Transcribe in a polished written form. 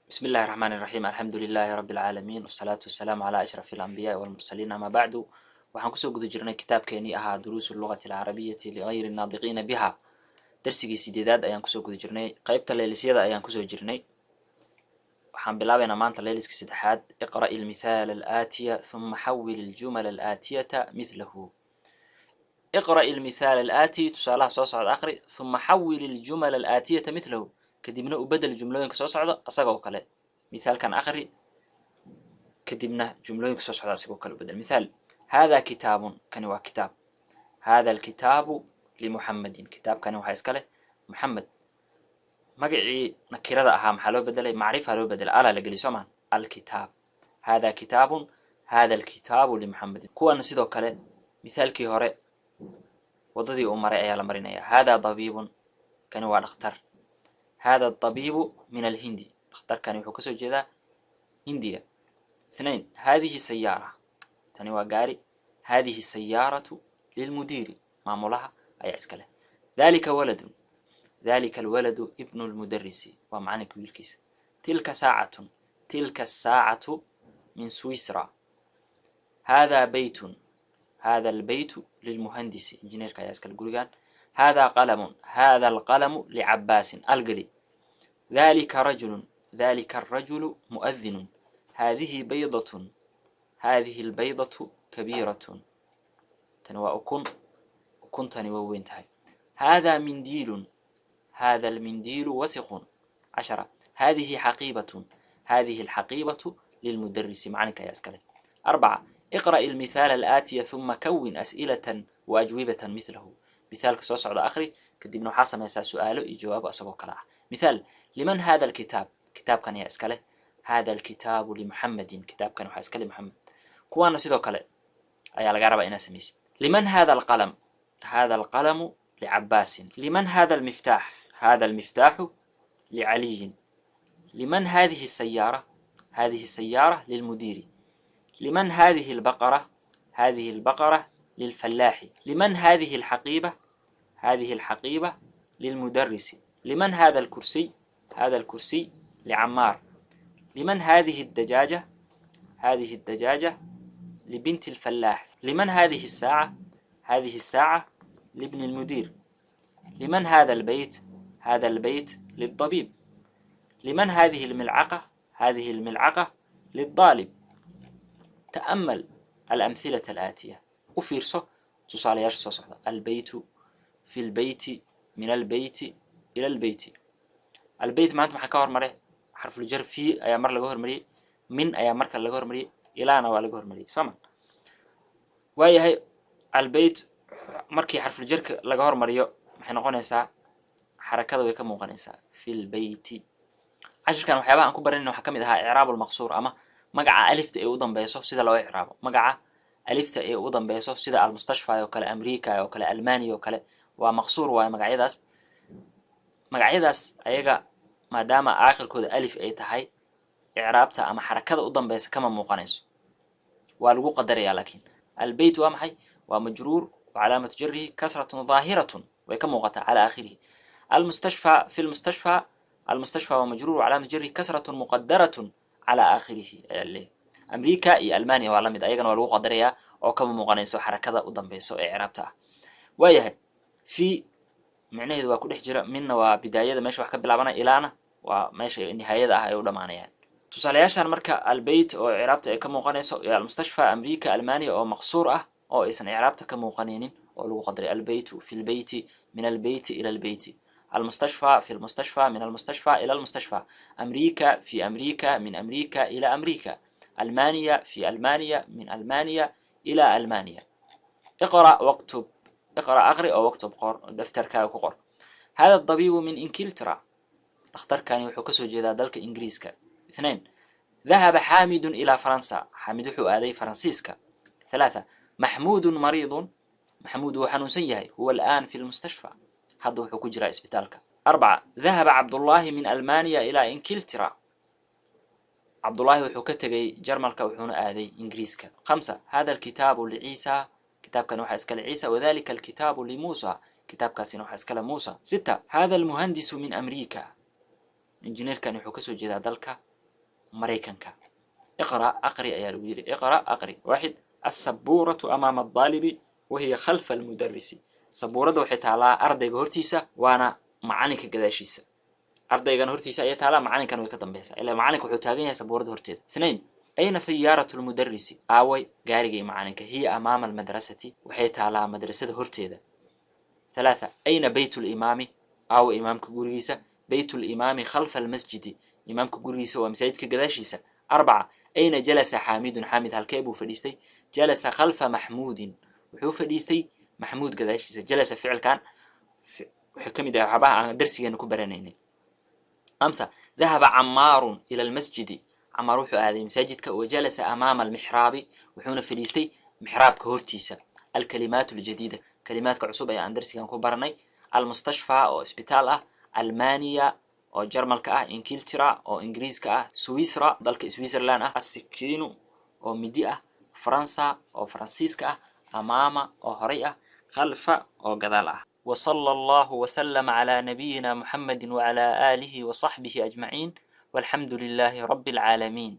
بسم الله الرحمن الرحيم، الحمد لله رب العالمين، والصلاة والسلام على أشرف الأنبياء والمرسلين، أما بعد. Waxaan kusoo guda jirnay kitaabkeenii ahaa دروس اللغة العربية لغير الناطقين بها. Darsigii sideedaad ayaan kusoo guda jirnay. Qeybta leelisyada ayaan kusoo jirnay. Waxaan bilaabaynaa maanta leeliska saddexaad. اقرأ المثال الآتي ثم حول الجمل الآتية مثله. اقرأ المثال الآتي, tusaalaha soo socda aqri, ثم حول الجمل الآتية مثله, kadibna u bedel jumlooyinka soo socda asagoo kale. Mithaalkan aqri, kadibna jumlooyinka soo socda asagoo kale u bedel. Mithaal: هذا كتاب, kani waa kitaab. هذا الكتاب لمحمد, kitaabkani waxaa iska leh Muxamed. Magacii nakirada ahaa maxaa loo bedelay? Macrifa loo bedelay, alaa la geliy, soo maa? الكتاب, هذا كتاب, هذا الكتاب لمحمد. Kuwana sidoo kale mithaalkii hore waddadii uu maray ayaa la marinaya. هذا طبيب, kani waa dhakhtar. هذا الطبيب من الهند, dhakhtarkani wuxuu kasoo jeedaa Hindiya. اثنين: هذه سيارة, tani waa gaari. هذه السيارة للمدير, maamulaha ayaa iska leh. ذلك ولد, ذلك الولد ابن المدرس, waa macalinka wiilkiisa. تلك ساعة, تلك الساعة من سويسرا. هذا بيت, هذا البيت للمهندس, injineerka ayaa iska leh gurigan. هذا قلم, هذا القلم لعباس, algeli. ذلك رجل, ذلك الرجل مؤذن. هذه بيضة, هذه البيضة كبيرة, tani waa ukun, ukuntani waa weyn tahay. هذا منديل, هذا المنديل وسخ. 10: هذه حقيبة, هذه الحقيبة للمدرس, macalinka ayaa iska leh. 4: اقرأ المثال الآتي ثم كون أسئلة وأجوبة مثله. Mithaalka soo socda akhri, kadibna waxaa samaysaa su-aalo iyo jawaabo isagoo kale ah. Mithaal: لمن هذا الكتاب? Kitaabkan ayaa iska leh. هذا الكتاب لمحمد, kitaabkan waxaa iska leh Maxamed. Kuwaana sidoo kale ayaa laga rabaa inaad samaysid. لمن هذا القلم? هذا القلم لعباس. لمن هذا المفتاح? هذا المفتاح لعلي. لمن هذه السيارة? هذه السيارة للمدير. لمن هذه البقرة? هذه البقرة للفلاح. لمن هذه الحقيبة? هذه الحقيبة للمدرس. لمن هذا الكرسي? هذا الكرسي لعمار. لمن هذه الدجاجة? هذه الدجاجة لبنت الفلاح. لمن هذه الساعة? هذه الساعة لابن المدير. لمن هذا البيت? هذا البيت للطبيب. لمن هذه الملعقة? هذه الملعقة للطالب. تأمل الأمثلة الآتية, u fiirso tusaalayaasha soo socda: البيت, في البيت, من البيت, إلى البيت. البيت maanta maxaa ka hormaray? Xarfuljar في ayaa mar laga hormariyey, من ayaa mar kale laga hormariyey, ilaana waa laga hormariyey, soo ma? Waayahay, البيت markii xarfuljarka laga hormariyo maxay noqonaysaa? Xarakada way ka muuqanaysaa, في البيت. Cashirkan waxyaabaha aan ku baranayna waxaa ka mid ahaa إعراب المقصور, ama magaca alifta ay u dambeyso sida loo icraabo. Magaca alifta ay u dambeyso, sida المستشفى oo kale, أمريكا oo kale, ألمانيا oo kale, waa maqsuur waayo magacyadaas. Magacyadaas ayaga maadaama aakhirkooda alif ay tahay, icraabta ama xarakada u dambeysa kama muuqanayso, waa lagu qadaraya. Laakiin البيت waa maxay? Waa مجرور وعلامة جره كسرة ظاهرة, way ka muuqataa, على آخره. المستشفى, في المستشفى, المستشفى waa مجرور وعلامة جره كسرة مقدرة على آخره ayaa leeyahay. أمريكا iyo ألمانيا waa lamid, ayagana waa lagu qadarayaa oo kama muuqanayso xarakada u dambeyso ee icraabta ah. Waayahay, في micnaheedu waa ku dhex jira, minna waa bidaayada, meesha wax ka bilaabanaya, ilaana waa meesha nihaayada ah ay u dhamaanayaan. Tusaalayaashan marka, البيت oo icraabta ay ka muuqanayso iyo المستشفى, أمريكا, ألمانيا oo maqsuur ah oo aysan icraabta ka muuqanaynin oo lagu qadaray. البيت, في البيت, من البيت, إلى البيت. المستشفى, في المستشفى, من المستشفى, إلى المستشفى. أمريكا, في أمريكا, من أمريكا, إلى أمريكا. ألمانيا, في ألمانيا, من ألمانيا, إلى ألمانيا. اقرأ واكتب. اقرأ aqri oo واكتب qor, daftarkaaga ku qor. هذا الطبيب من إنكلترا, dhakhtarkani wuxuu kasoo jeedaa dalka Ingiriiska. اثنين: ذهب حامد إلى فرنسا, Xaamid wuxuu aaday Faransiiska. 3: محمود مريض, Maxamuud wuu xanuunsan yahay. هو الآن في المستشفى, hadda wuxuu ku jiraa isbitaalka. 4: ذهب عبد الله من ألمانيا إلى إنكلترا, Cabdullaahi wuxuu ka tegay Jarmalka, wuxuuna aaday Ingiriiska. 5: هذا الكتاب لعيسى, kitaabkani waxaa iska leh Ciisa. وذلك الكتاب لموسى, kitaabkaasina waxaa iska leh Muusa. 6: هذا المهندس من أمريكا, injineerkani wuxuu kasoo jeedaa dalka Maraykanka. Iqra, aqri ayaa lagu yidhi. Iqra, aqri. Waaxid, alsabuuratu amaama aldaalibi wahiya khalfa almudarisi. Sabuuradda waxay taalaa ardayga hortiisa, waana macalinka gadaashiisa. Ardaygana hortiisa ayay taalaa, macalinkana way ka dambeysaa, ilaa macalinka wuxuu taagan yahay sabuuradda horteeda. Ithnain, ayna sayaaratu lmudarisi? Aaway gaarigii macalinka? Hiya amaama almadrasati, waxay taalaa madrasada horteeda. Thalaatha, ayna bayt limaami? Aawa imaamka gurigiisa? Bayt limaami khalfa almasjidi, imaamka gurigiisa waa masaajidka gadaashiisa. Arbaca, ayna jalasa xaamidun? Xaamid halkee buu fadhiistay? Jalasa khalfa maxmuudin, wuxuu fadhiistay maxmuud gadaashiisa. Jalasa ficilkan wuxuu ka mid yahay waxyaabaha aan darsigeena ku baranaynay. Khamsa, dahaba camaarun ila almasjidi, camaar wuxuu aaday masaajidka. Wa jalasa amaama almixraabi, wuxuuna fadhiistay mixraabka hortiisa. Alkalimaat aljadiida, kalimaadka cusub ee aan darsigan ku baranay: almustashfaa oo isbitaal ah, almaniya oo Jarmalka ah, Ingiltira oo Ingiriiska ah, Switzra dalka Switzerland ah, asikiinu oo midi ah, Faransa oo Faransiiska ah, amaama oo horay ah, khalfa oo gadaal ah. وصلى الله وسلم على نبينا محمد وعلى آله وصحبه أجمعين، والحمد لله رب العالمين.